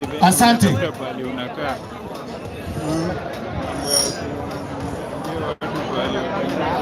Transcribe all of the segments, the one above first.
Asante. Tafuta pahali unakaa. Mambo ya kuambia watu pahali watakaa.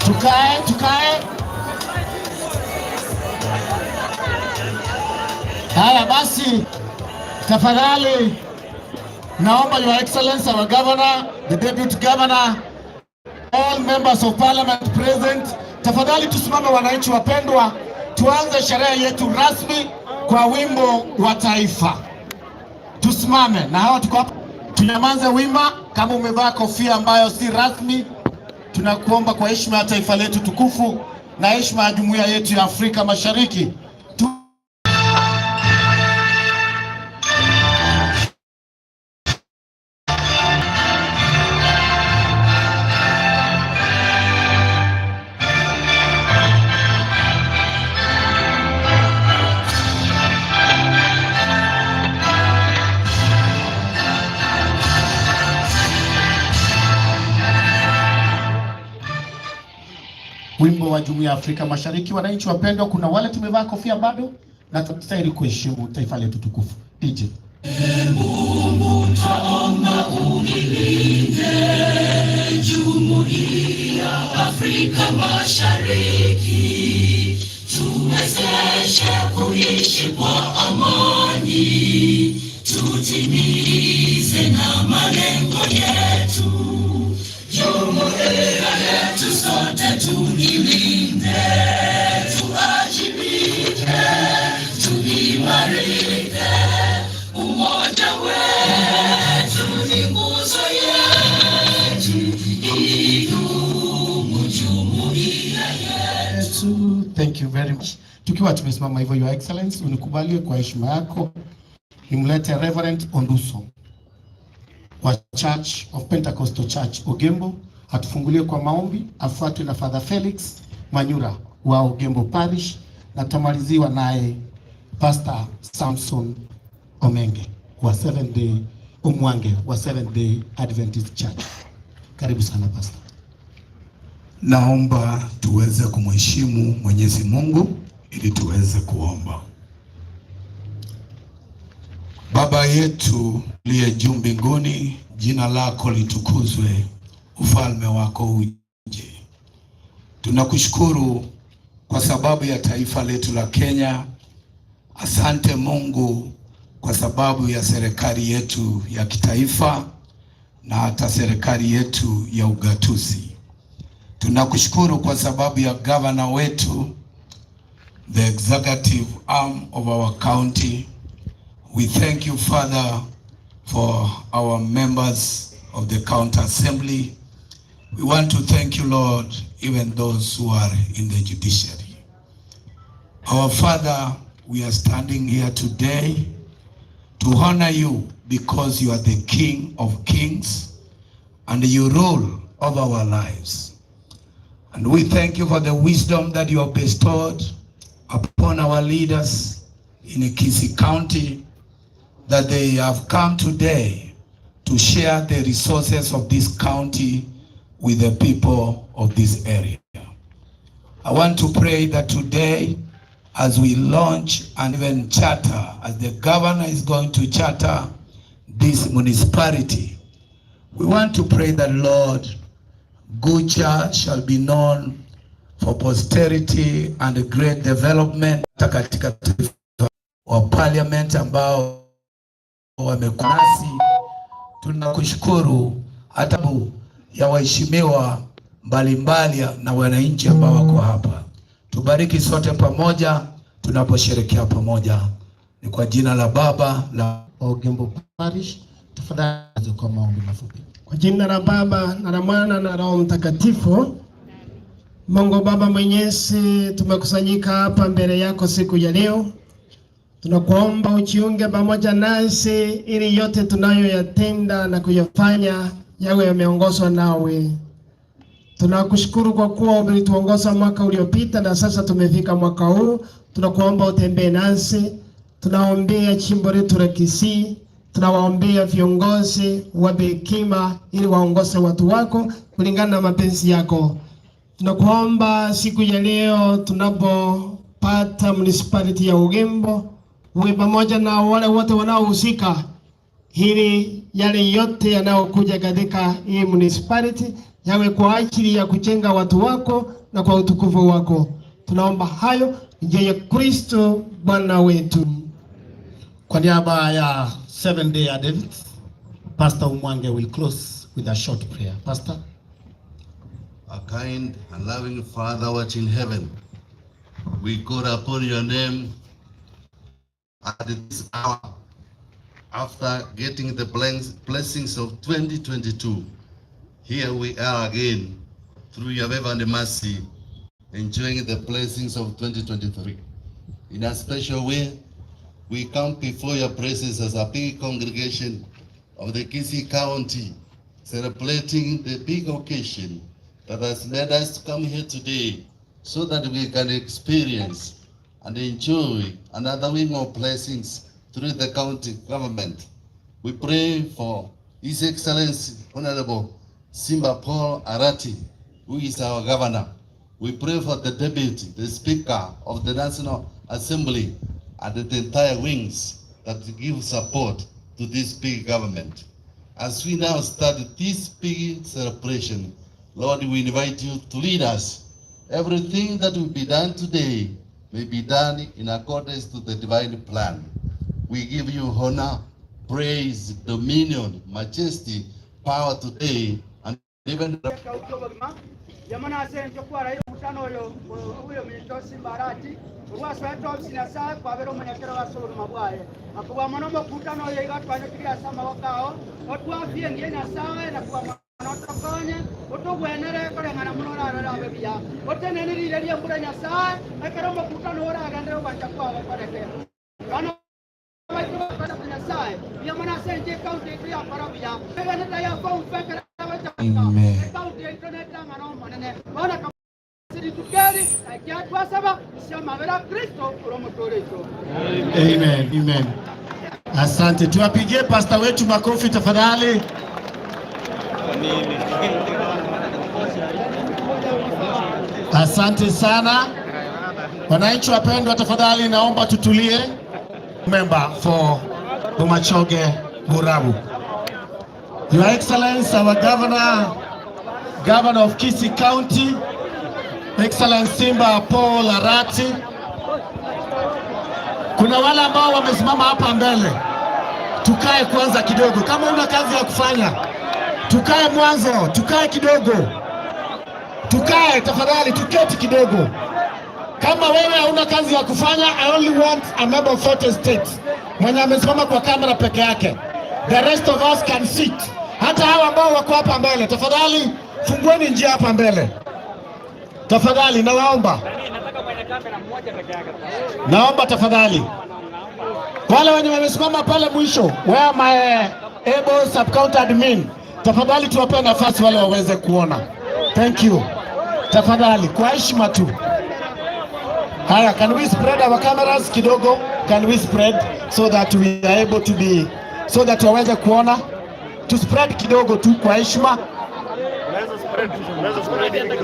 Tukae, tukae. Haya basi, tafadhali naomba Your Excellency our Governor, the Deputy Governor, all members of parliament present, tafadhali tusimame wananchi wapendwa, tuanze sherehe yetu rasmi kwa wimbo wa taifa. Tusimame na hawa tuko hapa, tunyamaze wima. Kama umevaa kofia ambayo si rasmi, tunakuomba kwa heshima ya taifa letu tukufu na heshima ya jumuiya yetu ya Afrika Mashariki tu. Wimbo wa Jumuiya ya Afrika Mashariki. Wananchi wapendwa, kuna wale tumevaa kofia bado na tunastahili kuheshimu taifa letu tukufu. DJ. Mungu, twaomba ulilinde Jumuiya Afrika Mashariki, tuwezeshe kuishi kwa amani, tutimize na malengo yetu. Jumuiya yetu sote tuilinde, tuwajibike, tuimarike. Umoja wetu ni nguzo yetu, idumu jumuiya yetu. Thank you very much. Tukiwa tumesimama hivyo, Your Excellency, unikubalie kwa heshima yako nimlete Reverend Onduso wa Church of Pentecostal Church Ogembo atufungulie kwa maombi, afuatwe na Father Felix Manyura wa Ogembo Parish na tutamaliziwa naye Pastor Samson Omenge wa Seventh Day Omwange wa Seventh Day Adventist Church. Karibu sana, Pastor. Naomba tuweze kumheshimu Mwenyezi Mungu ili tuweze kuomba. Baba yetu uliye juu mbinguni, jina lako litukuzwe, ufalme wako uje. Tunakushukuru kwa sababu ya taifa letu la Kenya. Asante Mungu kwa sababu ya serikali yetu ya kitaifa na hata serikali yetu ya ugatuzi. Tunakushukuru kwa sababu ya gavana wetu, the executive arm of our county. We thank you, Father, for our members of the county assembly. We want to thank you, Lord, even those who are in the judiciary. Our Father, we are standing here today to honor you because you are the King of kings and you rule over our lives. And we thank you for the wisdom that you have bestowed upon our leaders in Kisii County, that they have come today to share the resources of this county with the people of this area. I want to pray that today, as we launch and even charter, as the governor is going to charter this municipality, we want to pray that, Lord, Gucha shall be known for posterity and great development katika taifa wa parliament ambao wamekuwa nasi. Tunakushukuru hata ya waheshimiwa mbalimbali na wananchi ambao wako hapa. Tubariki sote pamoja tunaposherekea pamoja. Ni kwa jina la Baba la Ogembo Parish, tafadhali kwa maombi mafupi. Kwa jina la Baba na la Mwana na Roho Mtakatifu. Mungu Baba Mwenyezi, tumekusanyika hapa mbele yako siku ya leo. Tunakuomba ujiunge pamoja nasi ili yote tunayoyatenda na kuyafanya yawe yameongozwa nawe. Tunakushukuru kwa kuwa umetuongoza mwaka uliopita na sasa tumefika mwaka huu. Tunakuomba utembee nasi. Tunaombea jimbo letu la Kisii, tunawaombea viongozi wape hekima ili waongoze watu wako kulingana na mapenzi yako. Tunakuomba siku ya leo tunapopata municipality ya Ogembo, uwe pamoja na wale wote wanaohusika ili yale yote yanayokuja katika hii municipality yawe kwa ajili ya kujenga watu wako na kwa utukufu wako. Tunaomba hayo njia ya Kristo Bwana wetu. Kwa niaba ya Seventh Day Adventist, Pastor Umwange will close with a short prayer. Pastor. A kind and loving Father who art in heaven, we call upon your name at this hour after getting the blessings of 2022. Here we are again through your favor and mercy, enjoying the blessings of 2023. In a special way, we come before your presence as a big congregation of the Kisii County, celebrating the big occasion that has led us to come here today so that we can experience and enjoy another wing of blessings through the county government. We pray for His Excellency Honorable Simba Paul Arati, who is our governor. We pray for the deputy, the speaker of the National Assembly, and the entire wings that give support to this big government. As we now start this big celebration, Lord, we invite you to lead us. Everything that will be done today may be done in accordance to the divine plan. We give you honor, praise, dominion, majesty, power today, and even Yamana ase njokwara mutano oyo uyo minto Simbarati olwasweta ofisi Nyasaye kwabera omonyakero ase obogima bwaye akubwa mono omokutano oyo iga twanyokire ase amaboko ao otwafie ngiye Nyasaye nakubwa mono otokonye otogwenere koreng'ana mono orarore abe buya oteneneriire riembura Nyasaye ekero omokutano oragendere obwancha kwago koreke bano baitu bakora Nyasaye yamana ase nje county yetu yakora buya egeneta yakomfekera. Amen. County yetu netang'ana omonene bona tukeri ekyatwasaba isiamabera Kristo oromotoreito. Amen. Amen. Asante. Tuwapigie pasta wetu makofi tafadhali. Asante sana. Wananchi wapendwa, tafadhali naomba tutulie. Member for Bomachoge Borabu. Your Excellency, our Governor, Governor of Kisii County, Excellency Simba Paul Arati. Kuna wale ambao wamesimama hapa mbele, tukae kwanza kidogo. Kama una kazi ya kufanya, tukae mwanzo, tukae kidogo, tukae tafadhali, tuketi kidogo. Kama wewe hauna kazi ya kufanya, I only want a member of Fourth Estate mwenye amesimama kwa kamera peke yake. The rest of us can sit. Hata hawa ambao wako hapa mbele, tafadhali fungueni njia hapa mbele, tafadhali nawaomba, naomba tafadhali, wale wenye wamesimama pale mwisho, where my able sub county admin, tafadhali tuwape nafasi wale waweze kuona. Thank you, tafadhali kwa heshima tu. Haya, can we spread our cameras kidogo? Can we spread so that we are able to be, so that waweze kuona? To spread kidogo tu kwa heshima.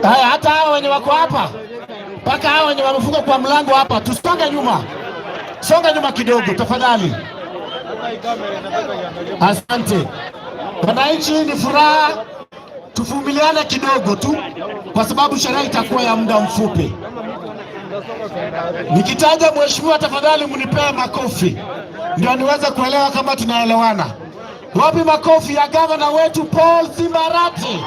Haya, hata hao wenye wako hapa, mpaka hao wenye wamefunga kwa mlango hapa, tusonge nyuma, songa nyuma kidogo tafadhali. Asante wananchi, ni furaha, tuvumiliane kidogo tu, kwa sababu sherehe itakuwa ya muda mfupi. Nikitaja mheshimiwa, tafadhali mnipee makofi ndio niweze kuelewa kama tunaelewana. Wapi makofi ya gavana wetu Paul Simbarati?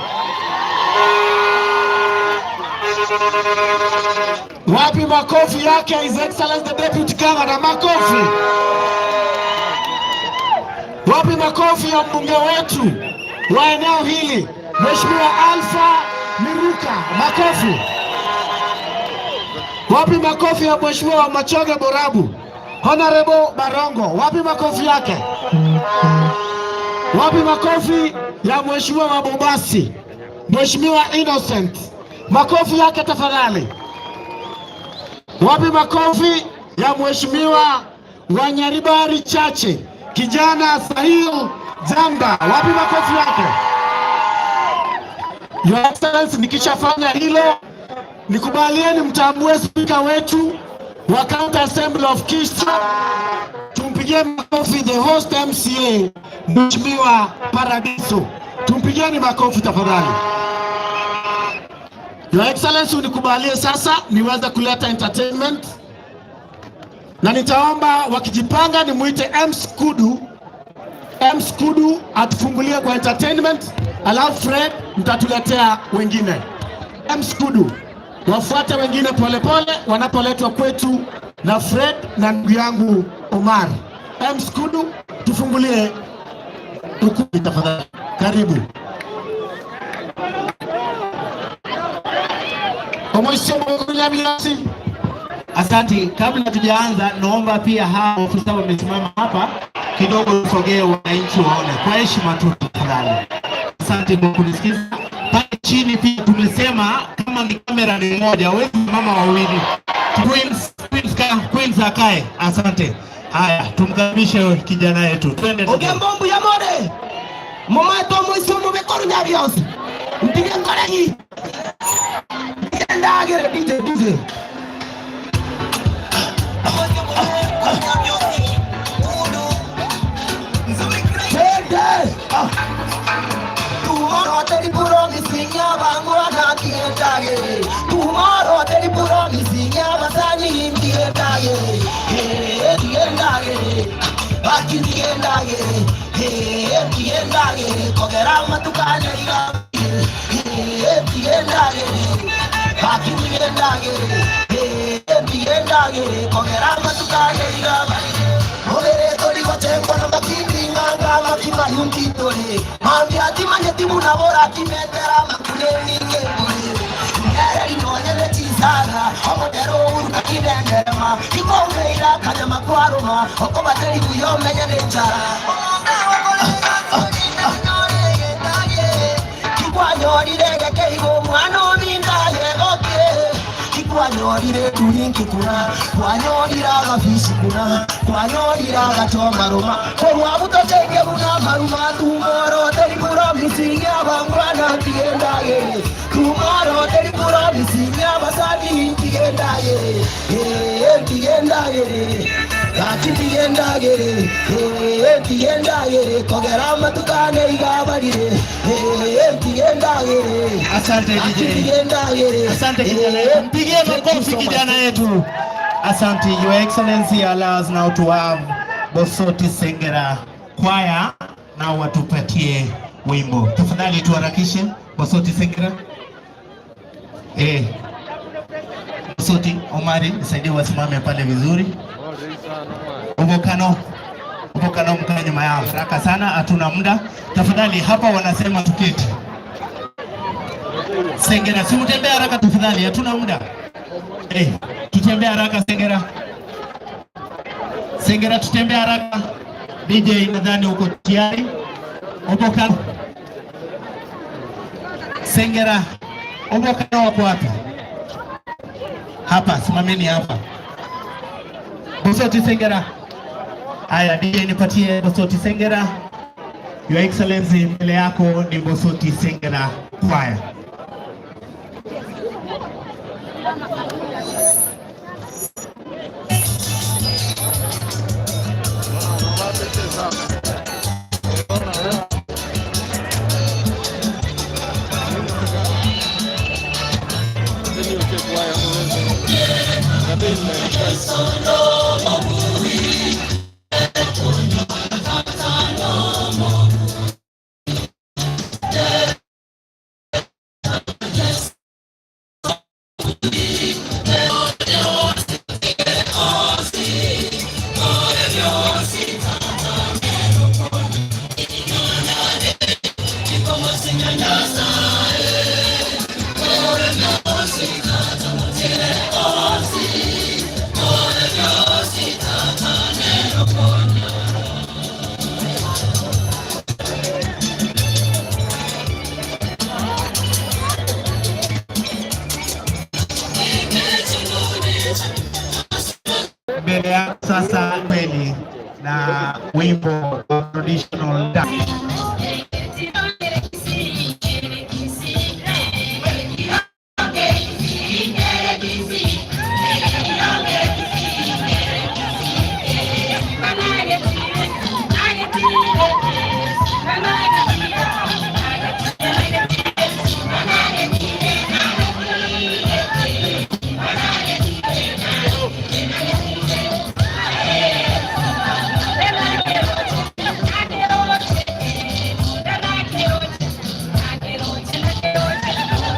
Wapi makofi yake His Excellency the Deputy Governor? Makofi. Wapi makofi ya mbunge wetu wa eneo hili Mheshimiwa Alpha Miruka? Makofi. Wapi makofi ya Mheshimiwa Machoge Borabu, Honorable Barongo? Wapi makofi yake? Wapi makofi ya Mheshimiwa wa Bobasi, Mheshimiwa Innocent? Makofi yake tafadhali. Wapi makofi ya Mheshimiwa wa Nyaribari Chache, kijana Sahil Jamba. Wapi makofi yake? Your Excellency, nikishafanya hilo, nikubalieni mtambue spika wetu wa County Assembly of Kisii. Tumpigie makofi the host MCA, Mheshimiwa Paradiso. Tumpigieni makofi tafadhali. Your Excellency, unikubalie sasa niweze kuleta entertainment, na nitaomba wakijipanga nimuite MC Kudu. MC Kudu atufungulie kwa entertainment, alafu Fred mtatuletea wengine. MC Kudu wafuate wengine polepole wanapoletwa kwetu na Fred na ndugu yangu Omar. MC Kudu, tufungulie ukumbi tafadhali. Karibu. Asante. Kabla tujaanza, naomba pia hawa ofisa wamesimama hapa kidogo, tusogee wananchi waone kwa heshima tu tafadhali. Asante kwa kunisikiza. Pale chini pia tumesema kama ni kamera ni moja, wewe mama wawili. Queens, Queens, Queens akae. Asante. Haya, tumkaribishe kijana yetu. Twende. Ogembombu ya more. Mama to moiso bekoru nyabiosi. Mpige ngoregi. Ndagere DJ DJ. Tomorrow teri promising abangwa na tiendage. Tomorrow teri promising abasani tiendage. Hey tiendage. Baki tiendage. Hey tiendage. Kogera matukane iga. Hey tiendage. Baki tiendage. Hey tiendage. Kogera matukane iga. Obere tori gochengwa na makindi nganga makimayuntitore. Mambia timanye timunabora timetera makune ninge bure. Ngere inonyele chisaga omodero uruka kidenderema. Ikongeira kanyama kwaruma okobateri buyo menye nenjara. Kikwanyorire gekeigo mwana omindaye oke. Kwanyorire turinki kuna, kwanyorira gafisi kuna, kwanyorira gachoma roma. Korwa butochenge buna maruma, tumoro teri promising abangwana tiendage. Tumoro teri promising abasani tiendage. Eh tiendage. Gati tiendage. Eh tiendage. Kogera matukane igabarire. Eh tiendage. Asante DJ. Asante kijana yetu. Mpigie makofi kijana yetu. Asante. Your Excellency, allow us now to have Bosoti Sengera Choir na watupatie wimbo. Tafadhali tuharakishe. Bosoti Sengera. Bosoti Omari, nisaidie wasimame pale vizuri. Ubokano. Ubokano mkae nyuma yao. Haraka sana, hatuna muda. Tafadhali hapa wanasema tuketi. Sengera, si mtembee haraka tafadhali, hatuna muda. Tutembee haraka Sengera. Sengera tutembee haraka. DJ nadhani uko tayari. Obokano. Sengera, Obokano wako wapi? Hapa, simameni hapa. Bosoti Sengera. Haya, DJ nipatie Bosoti Sengera. Your Excellency, mbele yako ni Bosoti Sengera Choir. Mbele yako sasa kweli Na wimbo wa traditional dance.